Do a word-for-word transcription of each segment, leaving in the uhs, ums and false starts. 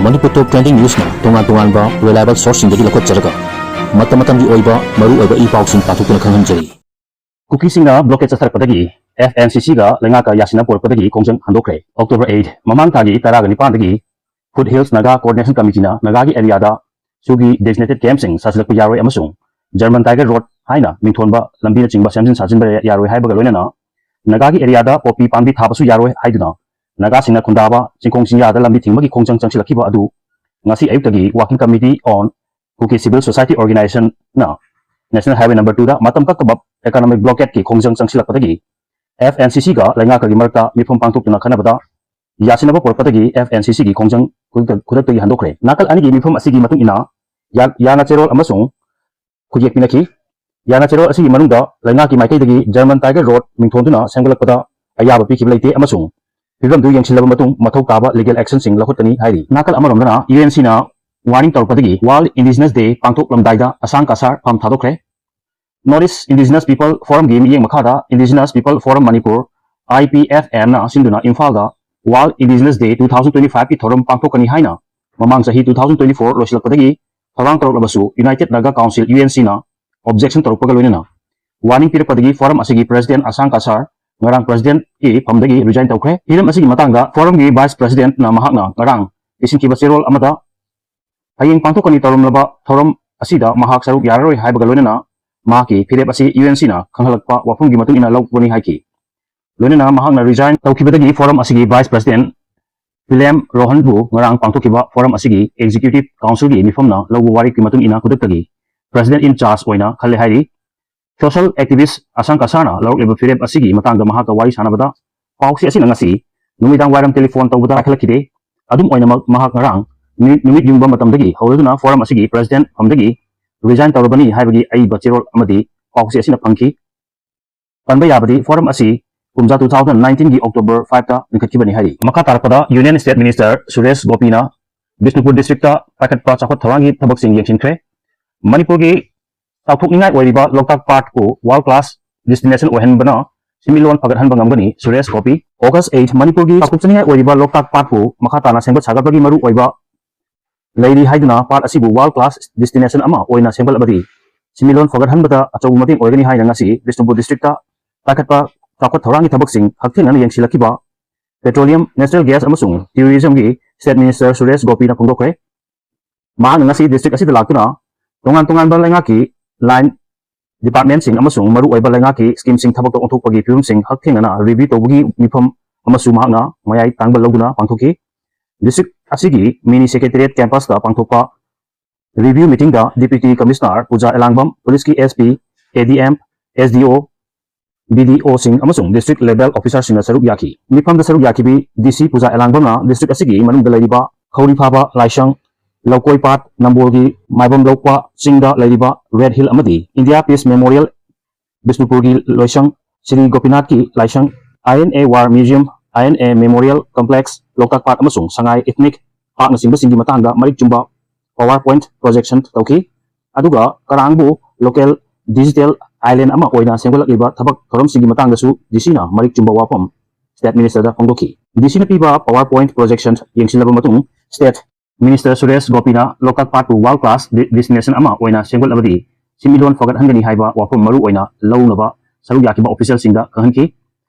ꯃꯅꯤꯄꯨꯔ ꯇꯣꯞ trending ꯅ꯭ꯌꯨꯁꯅ ꯇꯣꯉꯥꯟ ꯇꯣꯉꯥꯟꯕ reliable ꯁꯣꯔꯁꯁꯤꯡꯗꯒꯤ ꯂꯧꯈꯠꯆꯔꯒ ꯃꯇꯝ ꯃꯇꯝꯒꯤ ꯑꯣꯏꯕ ꯃꯔꯨ ꯑꯣꯏꯕ ꯏ ꯄꯥꯎꯁꯤꯡ ꯄꯥꯊꯣꯛꯇꯨꯅ ꯈꯪꯍꯟꯖꯔꯤ꯫ ꯀꯨꯀꯤꯁꯤꯡꯅ ꯕ꯭ꯂꯣꯀꯦꯠ ꯆꯠꯊꯔꯛꯄꯗꯒꯤ ꯑꯦꯐ ꯑꯦꯟ ꯁꯤ ꯁꯤꯒ ꯂꯩꯉꯥꯛꯀ ꯌꯥꯁꯤꯟꯅ ꯄꯣꯔꯛꯄꯗꯒꯤ ꯈꯣꯡꯖꯪ ꯍꯟꯗꯣꯛꯈ꯭ꯔꯦ꯫ ꯑꯣꯛꯇꯣꯕꯔ ꯑꯩꯠ, ꯃꯃꯥꯡ ꯊꯥꯒꯤ ꯇꯔꯥꯒ ꯅꯤꯄꯥꯟꯗꯒꯤ ꯐꯨꯠ ꯍꯤꯜꯁ ꯅꯥꯒꯥ ꯀꯣꯑꯣꯔꯗꯤꯅꯦꯁꯟ ꯀꯃꯤꯇꯤꯅ ꯅꯥꯒꯥꯒꯤ ꯑꯦꯔꯤꯌꯥꯗ ꯁꯨꯒꯤ ꯗꯦꯖꯤꯅꯦꯇꯦꯗ ꯀꯦꯝꯞꯁꯤꯡ ꯁꯥꯖꯤꯜꯂꯛꯄ ꯌꯥꯔꯣꯏ ꯑꯃꯁꯨꯡ ꯖꯔꯃꯟ ꯇꯥꯏꯒꯔ ꯔꯣꯗ ꯍꯥꯏꯅ ꯃꯤꯡꯊꯣꯟꯕ ꯂꯝꯕꯤꯅꯆꯤꯡꯕ ꯁꯦꯝꯖꯤꯟ ꯁꯥꯖꯤꯟꯕ ꯌꯥꯔꯣꯏ ꯍꯥꯏꯕꯒ ꯂꯣꯏꯅꯅ ꯅꯥꯒꯥꯒꯤ ꯑꯦꯔꯤꯌꯥꯗ ꯄꯣꯄꯤ ꯄꯥꯝꯕꯤ ꯊꯥꯕꯁꯨ ꯌꯥꯔꯣꯏ ꯍꯥꯏꯗꯨꯅ ꯅꯥꯒꯥꯁꯤꯡꯅ ꯈꯨꯟꯗꯥꯕ ꯆꯤꯡꯈꯣꯡ ꯆꯤꯡꯌꯥꯗ ꯂꯝꯕꯤ ꯊꯤꯡꯕꯒꯤ ꯈꯣꯡꯖꯪ ꯆꯪꯁꯤꯜꯂꯛꯈꯤꯕ ꯑꯗꯨ ꯉꯁꯤ ꯑꯌꯨꯛꯇꯒꯤ Working Committee on Kuki Civil Society Organization ꯅ National Highway Number Two ꯗ ꯃꯇꯝ ꯀꯛꯇꯕ ꯏꯀꯣꯅꯣꯃꯤꯛ ꯕ꯭ꯂꯣꯀꯦꯠꯀꯤ ꯈꯣꯡꯖꯪ ꯆꯪꯁꯤꯜꯂꯛꯄꯗꯒꯤ ꯑꯦꯐ ꯑꯦꯟ ꯁꯤ ꯁꯤꯒ ꯂꯩꯉꯥꯛꯀꯒꯤ ꯃꯔꯛꯇ ꯃꯤꯐꯝ ꯄꯥꯡꯊꯣꯛꯇꯨꯅ ꯈꯟꯅꯕꯗ ꯌꯥꯁꯤꯟꯅꯕ ꯄꯨꯔꯛꯄꯗꯒꯤ ꯑꯦꯐ ꯑꯦꯟ ꯁꯤ ꯁꯤꯒꯤ ꯈꯣꯡꯖꯪ ꯈꯨꯗꯛꯇ-, ꯈꯨꯗꯛꯇꯒꯤ ꯍꯟꯗꯣꯛꯈ꯭ꯔꯦ꯫ ꯅꯥꯀꯜ ꯑꯅꯤꯒꯤ ꯃꯤꯐꯝ ꯑꯁꯤꯒꯤ ꯃꯇꯨꯡ ꯏꯟꯅ ꯌꯥ-, ꯌꯥꯅ ꯆꯦꯔꯣꯜ ꯑꯃꯁꯨꯡ ꯈꯨꯠꯌꯦꯛ ꯄꯤꯅꯈꯤ꯫ ꯌꯥꯅ ꯆꯦꯔꯣꯜ ꯑꯁꯤꯒꯤ ꯃꯅꯨꯡꯗ ꯂꯩꯉꯥꯛꯀꯤ ꯃꯥꯏꯀꯩꯗꯒꯤ ꯖꯔꯃꯟ ꯇꯥꯏꯒꯔ ꯔꯣꯗ ꯃꯤꯡꯊꯣꯟꯗꯨꯅ ꯁꯦꯝꯒꯠꯂꯛꯄꯗ ꯑꯌꯥꯕ ꯄꯤꯈꯤꯕ ꯂꯩꯇꯦ ꯑꯃꯁꯨꯡ ꯐꯤꯕꯝꯗꯨ ꯌꯦꯡꯁꯤꯜꯂꯕ ꯃꯇꯨꯡ ꯃꯊꯧ ꯇꯥꯕ ꯂꯤꯒꯦꯜ ꯑꯦꯛꯁꯟꯁꯤꯡ ꯂꯧꯈꯠꯀꯅꯤ ꯍꯥꯏꯔꯤ꯫ ꯅꯥꯀꯜ ꯑꯃꯔꯣꯝꯗꯅ ꯌꯨ ꯑꯦꯟ ꯁꯤꯅ ꯋꯥꯔꯅꯤꯡ ꯇꯧꯔꯛꯄꯗꯒꯤ ꯋꯥꯔꯜꯗ ꯏꯟꯗꯤꯖꯤꯅꯁ ꯗꯦ ꯄꯥꯡꯊꯣꯛꯂꯝꯗꯥꯏꯗ ꯑꯁꯥꯡ ꯀꯁꯥꯔ ꯐꯝ ꯊꯥꯗꯣꯛꯈ꯭ꯔꯦ꯫ ꯅꯣꯔꯠ ꯏꯁ ꯏꯟꯗꯤꯖꯤꯅꯁ ꯄꯤꯄꯜ ꯐꯣꯔꯝꯒꯤ ꯃꯤꯠꯌꯦꯡ ꯃꯈꯥꯗ indigenous people forum Manipur, I P F ꯑꯦꯝꯅ ꯁꯤꯟꯗꯨꯅ ꯏꯝꯐꯥꯜꯗ world indigenous day two thousand twenty five ꯀꯤ ꯊꯧꯔꯝ ꯄꯥꯡꯊꯣꯛꯀꯅꯤ ꯍꯥꯏꯅ ꯃꯃꯥꯡ ꯆꯍꯤ two thousand twenty four ꯂꯣꯏꯁꯤꯜꯂꯛꯄꯗꯒꯤ ꯊꯧꯔꯥꯡ ꯇꯧꯔꯛꯂꯕꯁꯨ united Naga council, U N ꯁꯤꯅ ꯑꯣꯕꯖꯦꯛꯁꯟ ꯇꯧꯔꯛꯄꯒ ꯂꯣꯏꯅꯅ ꯋꯥꯔꯅꯤꯡ ꯄꯤꯔꯛꯄꯗꯒꯤ ꯐꯣꯔꯝ ꯑꯁꯤꯒꯤ ꯄ꯭ꯔꯦꯁꯤꯗꯦꯟꯠ ꯑꯁꯥꯡ ꯀꯁꯥꯔ ꯉꯔꯥꯡ ꯄ꯭ꯔꯦꯁꯤꯗꯦꯟꯠꯀꯤ ꯐꯝꯗꯒꯤ ꯔꯤꯖꯥꯏꯟ ꯇꯧꯈ꯭ꯔꯦ꯫ ꯍꯤꯔꯝ ꯑꯁꯤꯒꯤ ꯃꯇꯥꯡꯗ ꯐꯣꯔꯝꯒꯤ ꯚꯥꯏꯁ ꯄ꯭ꯔꯦꯁꯤꯗꯦꯟꯠꯅ ꯃꯍꯥꯛꯅ ꯉꯔꯥꯡ ꯄꯤꯁꯤꯟꯈꯤꯕ ꯆꯦꯔꯣꯜ ꯑꯃꯗ ꯍꯌꯦꯡ ꯄꯥꯡꯊꯣꯛꯀꯅꯤ ꯇꯧꯔꯝꯂꯕ ꯊꯧꯔꯝ ꯑꯁꯤꯗ ꯃꯍꯥꯛ ꯁꯔꯨꯛ ꯌꯥꯔꯔꯣꯏ ꯍꯥꯏꯕꯒ ꯂꯣꯏꯅꯅ ꯃꯍꯥꯛꯀꯤ ꯐꯤꯔꯦꯞ ꯑꯁꯤ ꯌꯨ ꯑꯦꯟ ꯁꯤꯅ ꯈꯪꯍꯜꯂꯛꯄ ꯋꯥꯐꯝꯒꯤ ꯃꯇꯨꯡ ꯏꯟꯅ ꯂꯧꯕꯅꯤ ꯍꯥꯏꯈꯤ꯫ ꯂꯣꯏꯅꯅ ꯃꯍꯥꯛꯅ ꯔꯤꯖꯥꯏꯟ ꯇꯧꯈꯤꯕꯗꯒꯤ ꯐꯣꯔꯝ ꯑꯁꯤꯒꯤ ꯚꯥꯏꯁ ꯄ꯭ꯔꯦꯁꯤꯗꯦꯟꯠ ꯄꯤꯂꯦꯝ ꯔꯣꯍꯟꯕꯨ ꯉꯔꯥꯡ ꯄꯥꯡꯊꯣꯛꯈꯤꯕ ꯐꯣꯔꯝ ꯑꯁꯤꯒꯤ ꯑꯦꯛꯖꯤꯀ꯭ꯌꯨꯇꯤꯚ ꯀꯥꯎꯟꯁꯤꯜꯒꯤ ꯃꯤꯐꯝꯅ ꯂꯧꯕ ꯋꯥꯔꯦꯞꯀꯤ ꯃꯇꯨꯡ ꯏꯟꯅ ꯈꯨꯗꯛꯇꯒꯤ ꯄ꯭ꯔꯦꯁꯤꯗꯦꯟꯠ ꯏꯟ ꯆꯥꯔꯖ ꯑꯣꯏꯅ ꯈꯜꯂꯦ ꯍꯥꯏꯔꯤ꯫ ꯁꯣꯁꯤꯌꯦꯜ ꯑꯦꯛꯇꯤꯚꯤꯁ꯭ꯠ ꯑꯁꯥꯡ ꯀꯁꯥꯔꯅ ꯂꯧꯔꯛꯂꯤꯕ ꯐꯤꯔꯦꯞ ꯑꯁꯤꯒꯤ ꯃꯇꯥꯡꯗ ꯃꯍꯥꯛꯀ ꯋꯥꯔꯤ ꯁꯥꯟꯅꯕꯗ ꯄꯥꯎꯆꯦ ꯑꯁꯤꯅ ꯉꯁꯤ ꯅꯨꯃꯤꯗꯥꯡ ꯋꯥꯏꯔꯝ ꯇꯦꯂꯤꯐꯣꯟ ꯇꯧꯕꯗ ꯄꯥꯏꯈꯠꯂꯛꯈꯤꯗꯦ꯫ ꯑꯗꯨꯝ ꯑꯣꯏꯅꯃꯛ, ꯃꯍꯥꯛ ꯉꯔꯥꯡ ꯅꯨꯃꯤꯠ, ꯅꯨꯃꯤꯠ ꯌꯨꯡꯕ ꯃꯇꯝꯗꯒꯤ ꯍꯧꯔꯗꯨꯅ ꯐꯣꯔꯝ ꯑꯁꯤꯒꯤ ꯄ꯭ꯔꯦꯁꯤꯗꯦꯟꯠ ꯐꯝꯗꯒꯤ ꯔꯤꯖꯥꯏꯟ ꯇꯧꯔꯕꯅꯤ ꯍꯥꯏꯕꯒꯤ ꯑꯏꯕ ꯆꯦꯔꯣꯜ ꯑꯃꯗꯤ ꯄꯥꯎꯆꯦ ꯑꯁꯤꯅ ꯐꯪꯈꯤ꯫ ꯄꯟꯕ ꯌꯥꯕꯗꯤ ꯐꯣꯔꯝ ꯑꯁꯤ ꯀꯨꯝꯖꯥ two thousand nineteen ꯒꯤ October five ꯇ ꯂꯤꯡꯈꯠꯈꯤꯕꯅꯤ ꯍꯥꯏꯔꯤ꯫ ꯃꯈꯥ ꯇꯥꯔꯛꯄꯗ ꯌꯨꯅꯤꯌꯟ ꯁ꯭ꯇꯦꯠ ꯃꯤꯅꯤꯁꯇꯔ ꯁꯨꯔꯦꯁ ꯒꯣꯄꯤꯅ ꯕꯤꯁꯅꯨꯄꯨꯔ ꯗꯤꯁꯇ꯭ꯔꯤꯛꯇ ꯄꯥꯏꯈꯠꯄ ꯆꯥꯎꯈꯠ ꯊꯧꯔꯥꯡꯒꯤ ꯊꯕꯛꯁꯤꯡ ꯌꯦꯡꯁꯤꯟꯈ꯭ꯔꯦ꯫ ꯃꯅꯤꯄꯨꯔꯒꯤ ꯆꯥꯎꯊꯣꯛꯅꯤꯡꯉꯥꯏ ꯑꯣꯏꯔꯤꯕ ꯂꯣꯛꯇꯥꯛ ꯄꯥꯠꯄꯨ ꯋꯥꯔꯜꯗ ꯀ꯭ꯂꯥꯁ ꯗꯦꯁꯇꯤꯅꯦꯁꯟ ꯑꯣꯏꯍꯟꯕꯅ ꯁꯤꯟꯃꯤꯠꯂꯣꯟ ꯐꯒꯠꯍꯟꯕ ꯉꯝꯒꯅꯤ, ꯁꯨꯔꯦꯁ ꯒꯣꯄꯤ꯫ ꯑꯣꯒꯁ eight, ꯃꯅꯤꯄꯨꯔꯒꯤ ꯆꯥꯎꯊꯣꯛꯆꯅꯤꯡꯉꯥꯏ ꯑꯣꯏꯔꯤꯕ ꯂꯣꯛꯇꯥꯛ ꯄꯥꯠꯄꯨ ꯃꯈꯥ ꯇꯥꯅ ꯁꯦꯝꯒꯠ ꯁꯥꯒꯠꯄꯒꯤ ꯃꯔꯨ ꯑꯣꯏꯕ ꯂꯩꯔꯤ ꯍꯥꯏꯗꯨꯅ ꯄꯥꯠ ꯑꯁꯤꯕꯨ world class destination ꯑꯃ ꯑꯣꯏꯅ ꯁꯦꯝꯒꯠꯂꯕꯗꯤ ꯁꯤꯟꯃꯤꯠꯂꯣꯟ ꯐꯒꯠꯍꯟꯕꯗ ꯑꯆꯧꯕ ꯃꯇꯦꯡ ꯑꯣꯏꯒꯅꯤ ꯍꯥꯏꯅ ꯉꯁꯤ ꯕꯤꯁꯅꯨꯄꯨꯔ district ꯇ ꯄꯥꯏꯈꯠꯄ ꯆꯥꯎꯈꯠ ꯊꯧꯔꯥꯡꯒꯤ ꯊꯕꯛꯁꯤꯡ ꯍꯛꯊꯦꯡꯅꯅ ꯌꯦꯡꯁꯤꯜꯂꯛꯈꯤꯕ petroleum, natural gas ꯑꯃꯁꯨꯡ tourism ꯒꯤ state minister ꯁꯨꯔꯦꯁ ꯒꯣꯄꯤꯅ ꯐꯣꯡꯗꯣꯛꯈ꯭ꯔꯦ꯫ ꯃꯍꯥꯛꯅ ꯉꯁꯤ district ꯑꯁꯤꯗ ꯂꯥꯛꯇꯨꯅ ꯇꯣꯉꯥꯟ ꯇꯣꯉꯥꯟꯕ ꯂꯩꯉꯥꯛꯀꯤ line department ꯁꯤꯡ ꯑꯃꯁꯨꯡ ꯃꯔꯨꯑꯣꯏꯕ ꯂꯩꯉꯥꯛꯀꯤ scheme ꯁꯤꯡ ꯊꯕꯛꯇ ꯑꯣꯟꯊꯣꯛꯄꯒꯤ ꯐꯤꯕꯝꯁꯤꯡ ꯍꯛꯊꯦꯡꯅꯅ review ꯇꯧꯕꯒꯤ ꯃꯤꯐꯝ ꯑꯃꯁꯨ ꯃꯍꯥꯛꯅ ꯃꯌꯥꯏ ꯇꯥꯡꯕ ꯂꯧꯗꯨꯅ ꯄꯥꯡꯊꯣꯛꯈꯤ꯫ District ꯑꯁꯤꯒꯤ mini secretariat campus ꯇ ꯄꯥꯡꯊꯣꯛꯄ review meeting ꯗ Deputy Commissioner ꯄꯨꯖꯥ ꯑꯦꯂꯥꯡꯕꯝ, police ꯀꯤ S P, A D M, S D O, B D O ꯁꯤꯡ ꯑꯃꯁꯨꯡ district level officer ꯁꯤꯡꯅ ꯁꯔꯨꯛ ꯌꯥꯈꯤ꯫ ꯃꯤꯐꯝꯗ ꯁꯔꯨꯛ ꯌꯥꯈꯤꯕꯤ D C ꯄꯨꯖꯥ ꯑꯦꯂꯥꯡꯕꯝꯅ district ꯑꯁꯤꯒꯤ ꯃꯅꯨꯡꯗ ꯂꯩꯔꯤꯕ ꯈꯧꯔꯤꯐꯥꯕ ꯂꯥꯏꯁꯪ, ꯂꯧꯀꯣꯏ ꯄꯥꯠ, ꯅꯝꯕꯣꯜꯒꯤ ꯃꯥꯏꯕꯝ ꯂꯧꯄ ꯆꯤꯡꯗ ꯂꯩꯔꯤꯕ Red Hill ꯑꯃꯗꯤ India Peace Memorial, ꯕꯤꯁꯅꯨꯄꯨꯔꯒꯤ ꯂꯣꯏꯁꯪ, ꯁ꯭ꯔꯤ ꯒꯣꯄꯤꯅꯥꯊꯀꯤ ꯂꯥꯏꯁꯪ, I N A War Museum, I N A Memorial Complex, ꯂꯣꯛꯇꯥꯛ ꯄꯥꯠ ꯑꯃꯁꯨꯡ ꯁꯉꯥꯏ Ethnic Park ꯅꯆꯤꯡꯕꯁꯤꯡꯒꯤ ꯃꯇꯥꯡꯗ ꯃꯔꯤꯛ ꯆꯨꯝꯕ PowerPoint projection ꯇꯧꯈꯤ꯫ ꯑꯗꯨꯒ ꯀꯔꯥꯡꯕꯨ local digital island ꯑꯃ ꯑꯣꯏꯅ ꯁꯦꯝꯒꯠꯂꯛꯂꯤꯕ ꯊꯕꯛ ꯊꯧꯔꯝꯁꯤꯡꯒꯤ ꯃꯇꯥꯡꯗꯁꯨ D C ꯅ ꯃꯔꯤꯛ ꯆꯨꯝꯕ ꯋꯥꯐꯝ state minister ꯗ ꯐꯣꯡꯗꯣꯛꯈꯤ꯫ D C ꯅ ꯄꯤꯕ PowerPoint projection ꯌꯦꯡꯁꯤꯜꯂꯕ ꯃꯇꯨꯡ state minister ꯁꯨꯔꯦꯁ ꯒꯣꯄꯤꯅ ꯂꯣꯛꯇꯥꯛ ꯄꯥꯠꯄꯨ world class de-, destination ꯑꯃ ꯑꯣꯏꯅ ꯁꯦꯝꯒꯠꯂꯕꯗꯤ ꯁꯤꯟꯃꯤꯠꯂꯣꯟ ꯐꯒꯠꯍꯟꯒꯅꯤ ꯍꯥꯏꯕ ꯋꯥꯐꯝ ꯃꯔꯨ ꯑꯣꯏꯅ ꯂꯧꯅꯕ ꯁꯔꯨꯛ ꯌꯥꯈꯤꯕ official ꯁꯤꯡꯗ ꯈꯪꯍꯟꯈꯤ꯫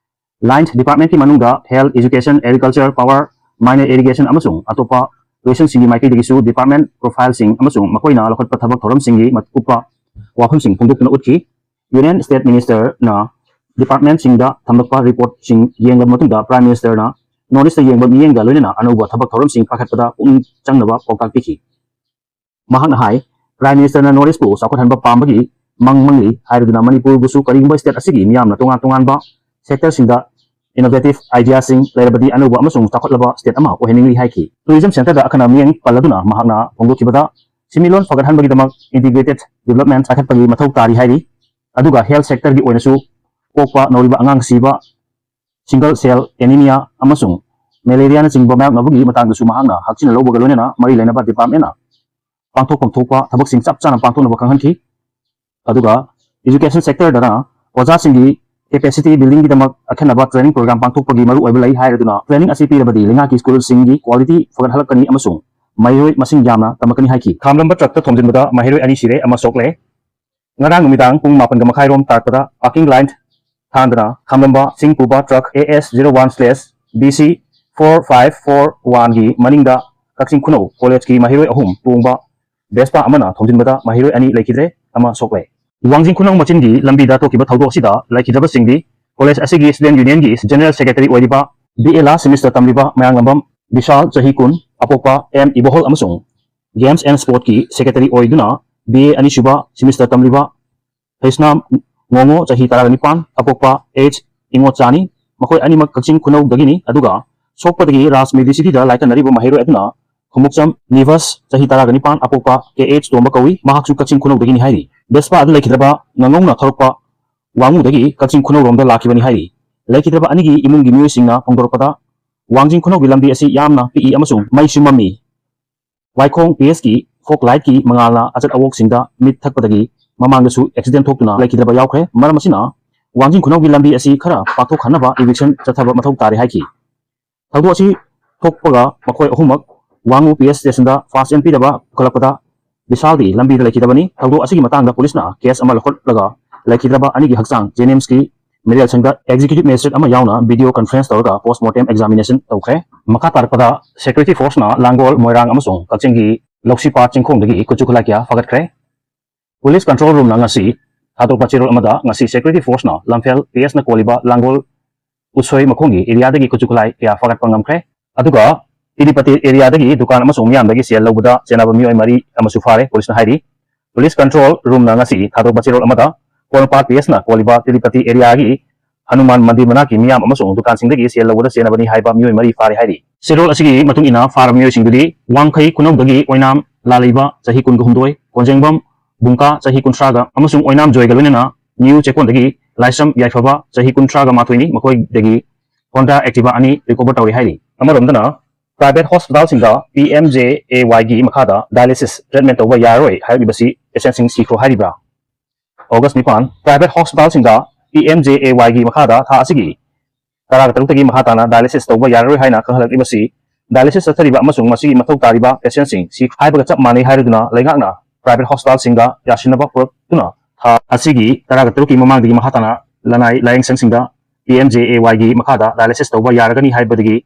Line department ꯀꯤ ꯃꯅꯨꯡꯗ health, education, agriculture, power, mine, irrigation ꯑꯃꯁꯨꯡ ꯑꯇꯣꯞꯄ ꯂꯣꯏꯁꯪꯁꯤꯡꯒꯤ ꯃꯥꯏꯀꯩꯗꯒꯤꯁꯨ department profile ꯁꯤꯡ ꯑꯃꯁꯨꯡ ꯃꯈꯣꯏꯅ ꯂꯧꯈꯠꯄ ꯊꯕꯛ ꯊꯧꯔꯝꯁꯤꯡꯒꯤ ꯃꯀꯨꯞꯄ ꯋꯥꯐꯝꯁꯤꯡ ꯐꯣꯡꯗꯣꯛꯇꯨꯅ ꯎꯠꯈꯤ꯫ Union state minister ꯅ department ꯁꯤꯡꯗ ꯊꯝꯂꯛꯄ report ꯁꯤꯡ ꯌꯦꯡꯂꯕ ꯃꯇꯨꯡꯗ Prime Minister ꯅ North East ꯇ ꯌꯦꯡꯕ ꯃꯤꯠꯌꯦꯡꯒ ꯂꯣꯏꯅꯅ ꯑꯅꯧꯕ ꯊꯕꯛ ꯊꯧꯔꯝꯁꯤꯡ ꯄꯥꯏꯈꯠꯄꯗ ꯄꯨꯛꯅꯤꯡ ꯆꯪꯅꯕ ꯄꯥꯎꯇꯥꯛ ꯄꯤꯈꯤ꯫ ꯃꯍꯥꯛꯅ ꯍꯥꯏ, Prime Minister ꯅ North East ꯄꯨ ꯆꯥꯎꯈꯠꯍꯟꯕ ꯄꯥꯝꯕꯒꯤ ꯃꯪ ꯃꯪꯂꯤ ꯍꯥꯏꯔꯗꯨꯅ ꯃꯅꯤꯄꯨꯔꯕꯨꯁꯨ ꯀꯔꯤꯒꯨꯝꯕ state ꯑꯁꯤꯒꯤ ꯃꯤꯌꯥꯝꯅ ꯇꯣꯉꯥꯟ ꯇꯣꯉꯥꯟꯕ sector ꯁꯤꯡꯗ innovative idea ꯁꯤꯡ ꯂꯩꯔꯕꯗꯤ ꯑꯅꯧꯕ ꯑꯃꯁꯨꯡ ꯆꯥꯎꯈꯠꯂꯕ state ꯑꯃ ꯑꯣꯏꯍꯟꯅꯤꯡꯂꯤ ꯍꯥꯏꯈꯤ꯫ Tourism sector ꯗ ꯑꯈꯟꯅ ꯃꯤꯠꯌꯦꯡ ꯄꯜꯂꯗꯨꯅ ꯃꯍꯥꯛꯅ ꯐꯣꯡꯗꯣꯛꯈꯤꯕꯗ ꯁꯤꯟꯃꯤꯠꯂꯣꯟ ꯐꯒꯠꯍꯟꯕꯒꯤꯗꯃꯛ integrated development ꯆꯥꯎꯈꯠꯄꯒꯤ ꯃꯊꯧ ꯇꯥꯔꯤ ꯍꯥꯏꯔꯤ꯫ ꯑꯗꯨꯒ health sector ꯒꯤ ꯑꯣꯏꯅꯁꯨ ꯄꯣꯛꯄ ꯅꯧꯔꯤꯕ ꯑꯉꯥꯡ ꯁꯤꯕ, sickle cell anemia ꯑꯃꯁꯨꯡ malaria ꯅꯆꯤꯡꯕ ꯃꯥꯌꯣꯛꯅꯕꯒꯤ ꯃꯇꯥꯡꯗꯁꯨ ꯃꯍꯥꯛꯅ ꯍꯛꯆꯤꯟꯅ ꯂꯧꯕꯒ ꯂꯣꯏꯅꯅ ꯃꯔꯤ ꯂꯩꯅꯕ department ꯅ ꯄꯥꯡꯊꯣꯛꯐꯝ ꯊꯣꯛꯄ ꯊꯕꯛꯁꯤꯡ ꯆꯞ ꯆꯥꯅ ꯄꯥꯡꯊꯣꯛꯅꯕ ꯈꯪꯍꯟꯈꯤ꯫ ꯑꯗꯨꯒ education sector ꯗꯅ ꯑꯣꯖꯥꯁꯤꯡꯒꯤ capacity building ꯒꯤꯗꯃꯛ ꯑꯈꯟꯅꯕ training program ꯄꯥꯡꯊꯣꯛꯄꯒꯤ ꯃꯔꯨꯑꯣꯏꯕ ꯂꯩ ꯍꯥꯏꯔꯗꯨꯅ training ꯑꯁꯤ ꯄꯤꯔꯕꯗꯤ ꯂꯩꯉꯥꯛꯀꯤ school ꯁꯤꯡꯒꯤ quality ꯐꯒꯠꯍꯜꯂꯛꯀꯅꯤ ꯑꯃꯁꯨꯡ ꯃꯍꯩꯔꯣꯏ ꯃꯁꯤꯡ ꯌꯥꯝꯅ ꯇꯝꯂꯛꯀꯅꯤ ꯍꯥꯏꯈꯤ꯫ ꯈꯥꯝꯂꯝꯕ ꯇ꯭ꯔꯛꯇ ꯊꯣꯝꯖꯤꯟꯕꯗ ꯃꯍꯩꯔꯣꯏ ꯑꯅꯤ ꯁꯤꯔꯦ, ꯑꯃ ꯁꯣꯛꯂꯦ꯫ ꯉꯔꯥꯡ ꯅꯨꯃꯤꯗꯥꯡ ꯄꯨꯡ ꯃꯥꯄꯟꯒ ꯃꯈꯥꯏꯔꯣꯝ ꯇꯥꯔꯛꯄꯗ ꯄꯥꯔꯀꯤꯡ ꯂꯥꯏꯟ ꯊꯥꯟꯗꯅ ꯈꯥꯝꯂꯝꯕ ꯁꯤꯡ ꯄꯨꯕ truck A S zero one slash B C four five four one ꯒꯤ ꯃꯅꯤꯡꯗ ꯀꯛꯆꯤꯡ ꯈꯨꯅꯧ ꯀꯣꯂꯦꯖꯀꯤ ꯃꯍꯩꯔꯣꯏ ꯑꯍꯨꯝ ꯇꯣꯡꯕ ꯕꯦꯁꯄꯥ ꯑꯃꯅ ꯊꯣꯝꯖꯤꯟꯕꯗ ꯃꯍꯩꯔꯣꯏ ꯑꯅꯤ ꯂꯩꯈꯤꯗ꯭ꯔꯦ, ꯑꯃ ꯁꯣꯛꯂꯦ꯫ ꯋꯥꯡꯖꯤꯡ ꯈꯨꯅꯧ ꯃꯆꯤꯟꯒꯤ ꯂꯝꯕꯤꯗ ꯊꯣꯛꯈꯤꯕ ꯊꯧꯗꯣꯛ ꯑꯁꯤꯗ ꯂꯩꯈꯤꯗ꯭ꯔꯕꯁꯤꯡꯗꯤ ꯀꯣꯂꯦꯖ ꯑꯁꯤꯒꯤ ꯁ꯭ꯇꯨꯗꯦꯟꯠ ꯌꯨꯅꯤꯌꯟꯒꯤ ꯖꯦꯅꯔꯦꯜ ꯁꯦꯀ꯭ꯔꯦꯇꯔꯤ ꯑꯣꯏꯔꯤꯕ B A last semester ꯇꯝꯂꯤꯕ ꯃꯌꯥꯡꯂꯝꯕꯝ ꯕꯤꯁꯥꯜ, ꯆꯍꯤ ꯀꯨꯟ, ꯑꯄꯣꯛꯄ M ꯏꯕꯣꯍꯜ, ꯑꯃꯁꯨꯡ Games and Sportꯀꯤ ꯁꯦꯀ꯭ꯔꯦꯇꯔꯤ ꯑꯣꯏꯗꯨꯅ B A ꯑꯅꯤꯁꯨꯕ ꯁꯦꯃꯤꯁꯇꯔ ꯇꯝꯂꯤꯕ ꯍꯩꯁꯅꯥꯝ ꯉꯣꯉꯣ, ꯆꯍꯤ ꯇꯔꯥꯒ ꯅꯤꯄꯥꯟ, ꯑꯄꯣꯛꯄ H ꯏꯉꯣꯆꯥꯅꯤ꯫ ꯃꯈꯣꯏ ꯑꯅꯤꯃꯛ ꯀꯛꯆꯤꯡ ꯈꯨꯅꯧꯗꯒꯤꯅꯤ꯫ ꯑꯗꯨꯒ ꯁꯣꯛꯄꯗꯒꯤ ꯔꯥꯖ ꯃꯦꯗꯤꯁꯤꯇꯤꯗ ꯂꯥꯏꯀꯠꯅꯔꯤꯕ ꯃꯍꯩꯔꯣꯏ ꯑꯗꯨꯅ ꯈꯣꯡꯎꯞꯆꯝ ꯅꯤꯚꯁ, ꯆꯍꯤ ꯇꯔꯥꯒ ꯅꯤꯄꯥꯟ, ꯑꯄꯣꯛꯄ K H ꯇꯣꯝꯕ ꯀꯧꯏ꯫ ꯃꯍꯥꯛꯁꯨ ꯀꯛꯆꯤꯡ ꯈꯨꯅꯧꯗꯒꯤꯅꯤ ꯍꯥꯏꯔꯤ꯫ ꯕꯦꯁꯄꯥ ꯑꯗꯨ ꯂꯩꯈꯤꯗ꯭ꯔꯕ ꯉꯥꯉꯧꯅ ꯊꯧꯔꯛꯄ ꯋꯥꯉꯨꯗꯒꯤ ꯀꯛꯆꯤꯡ ꯈꯨꯅꯧꯔꯣꯝꯗ ꯂꯥꯛꯈꯤꯕꯅꯤ ꯍꯥꯏꯔꯤ꯫ ꯂꯩꯈꯤꯗ꯭ꯔꯕ ꯑꯅꯤꯒꯤ ꯏꯃꯨꯡꯒꯤ ꯃꯤꯑꯣꯏꯁꯤꯡꯅ ꯐꯣꯡꯗꯣꯔꯛꯄꯗ, ꯋꯥꯡꯖꯤꯡ ꯈꯨꯅꯧꯒꯤ ꯂꯝꯕꯤ ꯑꯁꯤ ꯌꯥꯝꯅ ꯄꯤꯛꯏ ꯑꯃꯁꯨꯡ ꯃꯩꯁꯨ ꯃꯝꯃꯤ꯫ ꯋꯥꯏꯈꯣꯡ P S ꯀꯤ fog lightꯀꯤ ꯃꯉꯥꯜꯅ ꯑꯆꯠ ꯑꯋꯣꯛꯁꯤꯡꯗ ꯃꯤꯠ ꯊꯛꯄꯗꯒꯤ ꯃꯃꯥꯡꯗꯁꯨ ꯑꯦꯛꯁꯤꯗꯦꯟ ꯊꯣꯛꯇꯨꯅ ꯂꯩꯈꯤꯗ꯭ꯔꯕ ꯌꯥꯎꯈ꯭ꯔꯦ꯫ ꯃꯔꯝ ꯑꯁꯤꯅ ꯋꯥꯡꯖꯤꯡ ꯈꯨꯅꯧꯒꯤ ꯂꯝꯕꯤ ꯑꯁꯤ ꯈꯔ ꯄꯥꯛꯊꯣꯛꯍꯟꯅꯕ eviction ꯆꯠꯊꯕ ꯃꯊꯧ ꯇꯥꯔꯦ ꯍꯥꯏꯈꯤ꯫ ꯊꯧꯗꯣꯛ ꯑꯁꯤ ꯊꯣꯛꯄꯒ ꯃꯈꯣꯏ ꯑꯍꯨꯝꯃꯛ ꯋꯥꯉꯨ P S stationꯗ first aid ꯄꯤꯅꯕ ꯄꯨꯈꯠꯂꯛꯄꯗ ꯕꯤꯁꯥꯜꯗꯤ ꯂꯝꯕꯤꯗ ꯂꯩꯈꯤꯗꯕꯅꯤ꯫ ꯊꯧꯗꯣꯛ ꯑꯁꯤꯒꯤ ꯃꯇꯥꯡꯗ ꯄꯨꯂꯤꯁꯅ case ꯑꯃ ꯂꯧꯈꯠꯂꯒ ꯂꯩꯈꯤꯗ꯭ꯔꯕ ꯑꯅꯤꯒꯤ ꯍꯛꯆꯥꯡ JNIMSꯀꯤ ꯃꯤꯔꯦꯜꯁꯪꯗ executive magistrate ꯑꯃ ꯌꯥꯎꯅ video conference ꯇꯧꯔꯒ post mortem examination ꯇꯧꯈ꯭ꯔꯦ꯫ ꯃꯈꯥ ꯇꯥꯔꯛꯄꯗ security forceꯅ ꯂꯥꯡꯒꯣꯜ, ꯃꯣꯏꯔꯥꯡ ꯑꯃꯁꯨꯡ ꯀꯛꯆꯤꯡꯒꯤ ꯂꯧꯁꯤꯄꯥꯠ ꯆꯤꯡꯈꯣꯡꯗꯒꯤ ꯈꯨꯠꯁꯨ ꯈꯨꯠꯂꯥꯏ ꯀꯌꯥ ꯐꯥꯒꯠꯈ꯭ꯔꯦ꯫ Police control roomꯅ ꯉꯁꯤ ꯊꯥꯗꯣꯛꯄ ꯆꯦꯔꯣꯜ ꯑꯃꯗ ꯉꯁꯤ security forceꯅ ꯂꯝꯐꯦꯜ P Sꯅ ꯀꯣꯜꯂꯤꯕ ꯂꯥꯡꯒꯣꯜ ꯎꯁꯣꯏ ꯃꯈꯣꯡꯒꯤ areaꯗꯒꯤ ꯈꯨꯠꯁꯨ ꯈꯨꯠꯂꯥꯏ ꯀꯌꯥ ꯐꯥꯒꯠꯄ ꯉꯝꯈ꯭ꯔꯦ꯫ ꯑꯗꯨꯒ ꯇꯤꯂꯤꯄꯇꯤ areaꯗꯒꯤ ꯗꯨꯀꯥꯟ ꯑꯃꯁꯨꯡ ꯃꯤꯌꯥꯝꯗꯒꯤ ꯁꯦꯜ ꯂꯧꯕꯗ ꯆꯦꯟꯅꯕ ꯃꯤꯑꯣꯏ ꯃꯔꯤ ꯑꯃꯁꯨ ꯐꯥꯔꯦ, ꯄꯨꯂꯤꯁꯅ ꯍꯥꯏꯔꯤ꯫ Police control roomꯅ ꯉꯁꯤ ꯊꯥꯗꯣꯛꯄ ꯆꯦꯔꯣꯜ ꯑꯃꯗ ꯄꯣꯔꯣꯝꯄꯥꯠ P Sꯅ ꯀꯣꯜꯂꯤꯕ ꯇꯤꯂꯤꯄꯇꯤ areaꯒꯤ ꯍꯅꯨꯃꯥꯟ ꯃꯟꯗꯤꯔ ꯃꯅꯥꯛꯀꯤ ꯃꯤꯌꯥꯝ ꯑꯃꯁꯨꯡ ꯗꯨꯀꯥꯟꯁꯤꯡꯗꯒꯤ ꯁꯦꯜ ꯂꯧꯕꯗ ꯆꯦꯟꯅꯕꯅꯤ ꯍꯥꯏꯕ ꯃꯤꯑꯣꯏ ꯃꯔꯤ ꯐꯥꯔꯦ ꯍꯥꯏꯔꯤ꯫ ꯆꯦꯔꯣꯜ ꯑꯁꯤꯒꯤ ꯃꯇꯨꯡ ꯏꯟꯅ ꯐꯥꯔꯕ ꯃꯤꯑꯣꯏꯁꯤꯡꯗꯨꯗꯤ ꯋꯥꯡꯈꯩ ꯈꯨꯅꯧꯗꯒꯤ ꯑꯣꯏꯅꯥꯝ ꯂꯥꯂꯩꯕ, ꯆꯍꯤ ꯀꯨꯟꯒ ꯍꯨꯝꯗꯣꯏ, ꯀꯣꯟꯖꯦꯡꯕꯝ ꯕꯨꯡꯀꯥ, ꯆꯍꯤ ꯀꯨꯟꯊ꯭ꯔꯥꯒ, ꯑꯃꯁꯨꯡ ꯑꯣꯏꯅꯥꯝ ꯖꯣꯏꯒ ꯂꯣꯏꯅꯅ ꯅ꯭ꯌꯨ ꯆꯦꯛꯀꯣꯟꯗꯒꯤ ꯂꯥꯏꯁ꯭ꯔꯝ ꯌꯥꯏꯐꯕ, ꯆꯍꯤ ꯀꯨꯟꯊ꯭ꯔꯥꯒ ꯃꯥꯊꯣꯏꯅꯤ꯫ ꯃꯈꯣꯏꯗꯒꯤ Honda Activa ꯑꯅꯤ recover ꯇꯧꯔꯦ ꯍꯥꯏꯔꯤ꯫ ꯑꯃꯔꯣꯝꯗꯅ, private hospitalꯁꯤꯡꯗ P M J A Yꯒꯤ ꯃꯈꯥꯗ dialysis treatment ꯇꯧꯕ ꯌꯥꯔꯔꯣꯏ ꯍꯥꯏꯔꯛꯂꯤꯕꯁꯤ patientꯁꯤꯡ ꯁꯤꯈ꯭ꯔꯣ ꯍꯥꯏꯔꯤꯕ꯭ꯔꯥ? August ꯅꯤꯄꯥꯟ, private hospitalꯁꯤꯡꯗ P M J A Yꯒꯤ ꯃꯈꯥꯗ ꯊꯥ ꯑꯁꯤꯒꯤ ꯇꯔꯥꯒ ꯇꯔꯨꯛꯇꯒꯤ ꯃꯈꯥ ꯇꯥꯅ dialysis ꯇꯧꯕ ꯌꯥꯔꯔꯣꯏ ꯍꯥꯏꯅ ꯈꯪꯍꯜꯂꯛꯂꯤꯕꯁꯤ dialysis ꯆꯠꯊꯔꯤꯕ ꯑꯃꯁꯨꯡ ꯃꯁꯤꯒꯤ ꯃꯊꯧ ꯇꯥꯔꯤꯕ patientꯁꯤꯡ ꯁꯤ ꯍꯥꯏꯕꯒ ꯆꯞ ꯃꯥꯟꯅꯩ ꯍꯥꯏꯔꯗꯨꯅ ꯂꯩꯉꯥꯛꯅ private hospitalꯁꯤꯡꯗ ꯌꯥꯁꯤꯟꯅꯕ ꯄꯨꯔꯛꯇꯨꯅ ꯊꯥ ꯑꯁꯤꯒꯤ ꯇꯔꯥꯒ ꯇꯔꯨꯛꯀꯤ ꯃꯃꯥꯡꯗꯒꯤ ꯃꯈꯥ ꯇꯥꯅ ꯂꯅꯥꯏ ꯂꯥꯏꯌꯦꯡ ꯁꯪꯁꯤꯡꯗ P M J A Yꯒꯤ ꯃꯈꯥꯗ dialysis ꯇꯧꯕ ꯌꯥꯔꯒꯅꯤ ꯍꯥꯏꯕꯗꯒꯤ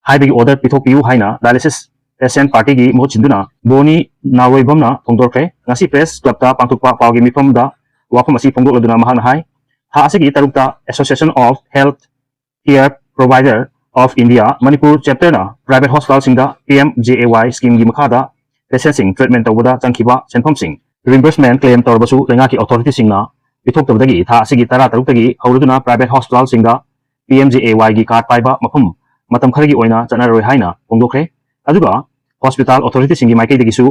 ꯍꯥꯏꯕꯒꯤ order ꯄꯤꯊꯣꯛꯄꯤꯌꯨ ꯍꯥꯏꯅ dialysis patient partyꯒꯤ ꯃꯍꯨꯠ ꯁꯤꯟꯗꯨꯅ ꯕꯣꯅꯤ ꯅꯥꯎꯔꯣꯏꯕꯝꯅ ꯐꯣꯡꯗꯣꯔꯛꯈ꯭ꯔꯦ꯫ ꯉꯁꯤ press clubꯇ ꯄꯥꯡꯊꯣꯛꯄ ꯄꯥꯎꯒꯤ ꯃꯤꯐꯝꯗ ꯋꯥꯐꯝ ꯑꯁꯤ ꯐꯣꯡꯗꯣꯛꯂꯗꯨꯅ ꯃꯍꯥꯛꯅ ꯍꯥꯏ, ꯊꯥ ꯑꯁꯤꯒꯤ ꯇꯔꯨꯛꯇ Association of Health Care Provider of India Manipur chapterꯅ private hospitalꯁꯤꯡꯗ P M J A Y schemeꯒꯤ ꯃꯈꯥꯗ patientꯁꯤꯡ treatment ꯇꯧꯕꯗ ꯆꯪꯈꯤꯕ ꯁꯦꯟꯐꯝꯁꯤꯡ reimbursement claim ꯇꯧꯔꯕꯁꯨ ꯂꯩꯉꯥꯛꯀꯤ authorityꯁꯤꯡꯅ ꯄꯤꯊꯣꯛꯇꯕꯗꯒꯤ ꯊꯥ ꯑꯁꯤꯒꯤ ꯇꯔꯥ ꯇꯔꯨꯛꯇꯒꯤ ꯍꯧꯔꯗꯨꯅ private hospitalꯁꯤꯡꯗ P M J A Yꯒꯤ card ꯄꯥꯏꯕ ꯃꯐꯝ ꯃꯇꯝ ꯈꯔꯒꯤ ꯑꯣꯏꯅ ꯆꯠꯅꯔꯣꯏ ꯍꯥꯏꯅ ꯐꯣꯡꯗꯣꯛꯈ꯭ꯔꯦ꯫ ꯑꯗꯨꯒ hospital authorityꯁꯤꯡꯒꯤ ꯃꯥꯏꯀꯩꯗꯒꯤꯁꯨ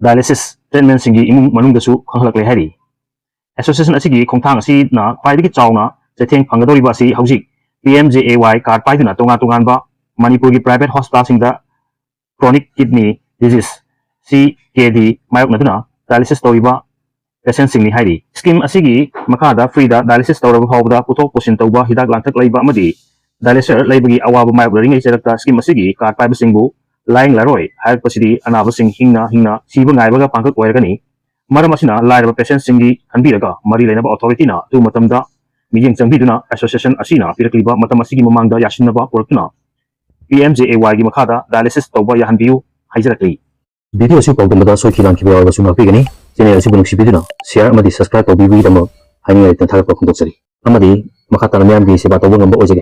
dialysis treatmentꯁꯤꯡꯒꯤ ꯏꯃꯨꯡ ꯃꯅꯨꯡꯗꯁꯨ ꯈꯪꯍꯜꯂꯛꯂꯦ ꯍꯥꯏꯔꯤ꯫ Association ꯑꯁꯤꯒꯤ ꯈꯣꯡꯊꯥꯡ ꯑꯁꯤꯅ ꯈ꯭ꯋꯥꯏꯗꯒꯤ ꯆꯥꯎꯅ ꯆꯩꯊꯦꯡ ꯐꯪꯒꯗꯧꯔꯤꯕ ꯑꯁꯤ ꯍꯧꯖꯤꯛ P M J A Y card ꯄꯥꯏꯗꯨꯅ ꯇꯣꯉꯥꯟ ꯇꯣꯉꯥꯟꯕ ꯃꯅꯤꯄꯨꯔꯒꯤ private hospitalꯁꯤꯡꯗ chronic kidney disease, C K D, ꯃꯥꯌꯣꯛꯅꯗꯨꯅ dialysis ꯇꯧꯔꯤꯕ patientꯁꯤꯡꯅꯤ ꯍꯥꯏꯔꯤ꯫ Scheme ꯑꯁꯤꯒꯤ ꯃꯈꯥꯗ freeꯗ dialysis ꯇꯧꯔꯕ ꯐꯥꯎꯕꯗ ꯄꯨꯊꯣꯛ ꯄꯨꯁꯤꯟ ꯇꯧꯕ, ꯍꯤꯗꯥꯛ ꯂꯥꯡꯊꯛ ꯂꯩꯕ ꯑꯃꯗꯤ dialyser ꯂꯩꯕꯒꯤ ꯑꯋꯥꯕ ꯃꯥꯌꯣꯛꯅꯔꯤꯉꯩ ꯆꯔꯛꯇ scheme ꯑꯁꯤꯒꯤ card ꯄꯥꯏꯕꯁꯤꯡꯕꯨ ꯂꯥꯌꯦꯡꯂꯔꯣꯏ ꯍꯥꯏꯔꯛꯄꯁꯤꯗꯤ ꯑꯅꯥꯕꯁꯤꯡ ꯍꯤꯡꯅ ꯍꯤꯡꯅ ꯁꯤꯕ ꯉꯥꯏꯕꯒ ꯄꯥꯡꯒꯛ ꯑꯣꯏꯔꯒꯅꯤ꯫ ꯃꯔꯝ ꯑꯁꯤꯅ ꯂꯥꯏꯔꯕ patientꯁꯤꯡꯒꯤ ꯈꯟꯕꯤꯔꯒ ꯃꯔꯤ ꯂꯩꯅꯕ authorityꯅ ꯑꯊꯨꯕ ꯃꯇꯝꯗ ꯃꯤꯠꯌꯦꯡ ꯆꯪꯕꯤꯗꯨꯅ association ꯑꯁꯤꯅ ꯄꯤꯔꯛꯂꯤꯕ ꯃꯇꯝ ꯑꯁꯤꯒꯤ ꯃꯃꯥꯡꯗ ꯌꯥꯁꯤꯟꯅꯕ ꯄꯨꯔꯛꯇꯨꯅ P M J A Yꯒꯤ ꯃꯈꯥꯗ dialysis ꯇꯧꯕ ꯌꯥꯍꯟꯕꯤꯌꯨ ꯍꯥꯏꯖꯔꯛꯂꯤ꯫ Video ꯑꯁꯤ ꯄꯥꯎꯗꯝꯕꯗ ꯁꯣꯏꯈꯤ ꯂꯥꯟꯈꯤꯕ ꯌꯥꯎꯔꯕꯁꯨ ꯉꯥꯛꯄꯤꯒꯅꯤ꯫ Channel ꯑꯁꯤꯕꯨ ꯅꯨꯡꯁꯤꯕꯤꯗꯨꯅ share ꯑꯃꯗꯤ subscribe ꯇꯧꯕꯤꯕꯒꯤꯗꯃꯛ ꯍꯥꯏꯅꯤꯡꯉꯥꯏ ꯂꯩꯇꯅ ꯊꯥꯒꯠꯄ ꯐꯣꯡꯗꯣꯛꯆꯔꯤ꯫ ꯑꯃꯗꯤ ꯃꯈꯥ ꯇꯥꯅ ꯃꯤꯌꯥꯝꯒꯤ ꯁꯦꯕꯥ ꯇꯧꯕ ꯉꯝꯕ ꯑꯣꯏꯖꯒꯦ꯫